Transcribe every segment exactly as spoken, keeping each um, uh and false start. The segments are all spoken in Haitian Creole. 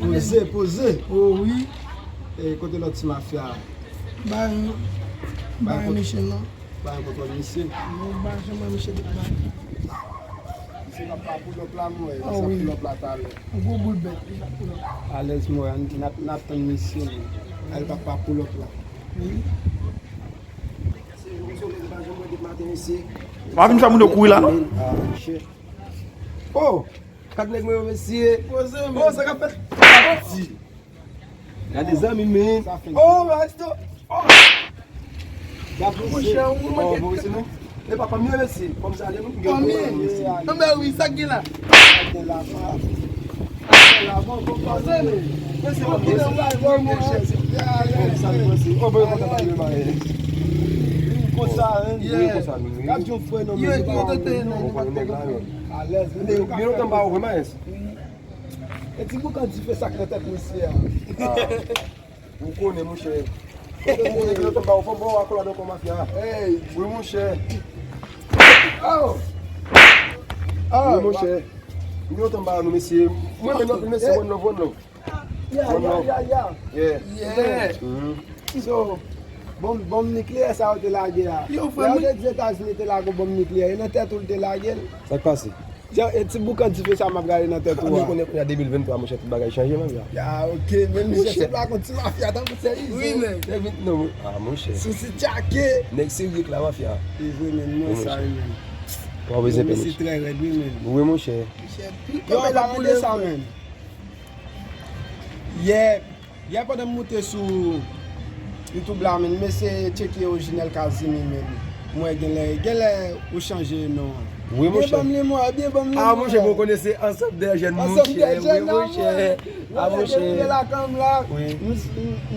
Poze, poze. Oh wi. E kote lòt ti mafya a? Ba, ba, mesye non. Ba yon kontwòl misye. Mwen pa janm wè misye te bay. Misye pa pa pull up la, mwen. Ah wi. Sa pull up la talè. Yon gwo boul bèt, li pa pull up. Alèz, mwen, n ap, n ap tann misye, mwen. Al pa pa pull up la. Wi. Pa vin fè moun yo kouri la, non? Ah, shit. Oh! Kat nèg mwen yo, mesye. Poze, men. Oh, sa k ap fèt? Sa pati. Gade zanmi, men. Oh, maestro. Oh. Gade, mesye. Monchè, ou manke. Oh, bon, mesye, non. E papa m yo, mesye. Kòm sa, lè nou gen bon, mesye. Anben wi, sa k gen la? Sa k gen la, pa. Sa k gen la, bon, bon, bon, zanmi. Mesye, bon, mesye, la, bon, monchè. Kòm sa, mesye. Oh, bon, kontan pa de bagay. Konsa, hein? Wi, konsa, nou, wi. Gade yon frè, non, men. Yo, yo, yo, yo, yo. Alèz, men. Gen lontan m pa wè, maestro. E ti boukan dife sa k nan tèt misye a. Ah. Ou konnen, monchè. Ou konnen ki lontan ba ou fò ba ou akolad ankò, mafya. Hey. Wi, monchè. Oh. Wi, monchè. Ki lontan ba nou, mesye. Mwen menm, mesye, one love, one love. Yeah, yeah, yeah, yeah. Yeah. Yeah. Mhm. So, bonm, bonm nikleyè sa yo te lage a. Yo, frè, lè yo te di Etazini te lage yon bonm nikleyè, e nan tèt ou l te lage l. Sa k pase? Jan, e ti boukan dife sa m ap gade nan tèt ou a. Ou konnen kounye a de mil venntwa, monchè, tout bagay chanje, mafya. Ya, ok, men misye se pa yon ti mafya, tankou se izo. Wi, men. De mil, non, ah, monchè. Sousi tchake. Nèg serye k la, mafya. E vre, men, mwen sa, wi, men. Pa bezwen pè, mesye. Trè rèd, wi, men. Wi, monchè. Yo, pa pale de sa, men. Yeah. Yè pandan m moute sou YouTube la, men, m eseye tcheke Orijinèl Kazimi, men. M wè genlè, genlè ou chanje non an. Wi, monchè. Byen ban m limon, byen ban m limon. Ah, monchè, bon, konnen se Ansanm dè Jèn, monchè. Wi, monchè. Ah, monchè. Depi m rive lakay m la, m, m,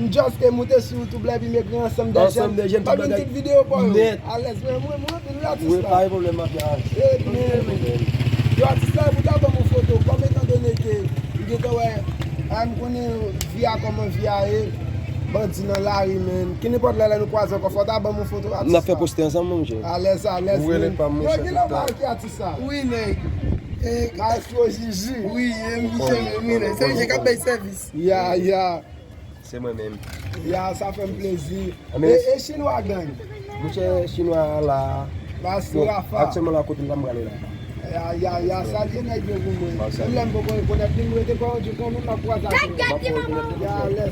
m just te moute sou YouTube la, epi m ekri Ansanm dè Jèn. Ansanm dè Jèn, tout bagay nèt. Alèz, men mwen, mwen anpil, wi, atis la. Wi, pa gen pwoblèm, mafya. E, men, yo, atis la, pou ta ban m yon foto, kòm etan done ke m gentan wè, a, m konnen vi a kòman vi a ye, bandi nan lari, men. Kenenpòt lè, lè nou kwaze ankò, fò ta ban m yon foto, atis la. N ap fè poste ansanm, monchè. Alèz, alèz, men. Ou rele pa m, monchè, tout tan. Yo, genlè ou pa ki atis sa? Wi, nèg. E, Maestro Jiji. Wi, e, misye menm, wi, nèg. Se misye k ap bay sèvis. Ya, ya. Se mwen menm. Ya, sa fè m plezi. E, e Chinwa gang? Monchè, Chinwa la. Maestro Rafa. Aktyèlman la, kote m prale la. Ya, ya, ya, salye nèg yo pou mwen. Menm lè m poko rekonèt li, m rete pa di konnen m ap kwaze ak li. Ya, lè.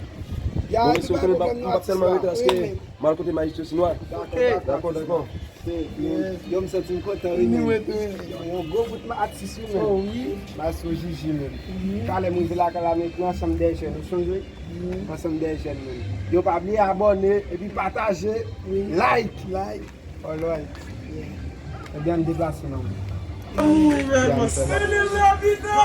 Ya, bon, mesye, ou konnen m p ap, m p ap tèlman rete paske m al kote Majestro Chinwa. Dakò, dakò. Yo, m santi m kontan, wi, men. Yon, yon gwo bout atis, wi, men. Oh, wi. Maestro Jiji, men. Talè m rive lakay la, men, Ansanm dè Jèn, ou sonje? Ansanm dè Jèn, men. Yo, pa bliye abòne, epi pataje, like. Like. Alright. Yeah. Ebyen, ann deplase, non. Wi, men, mwen, se li la, pita!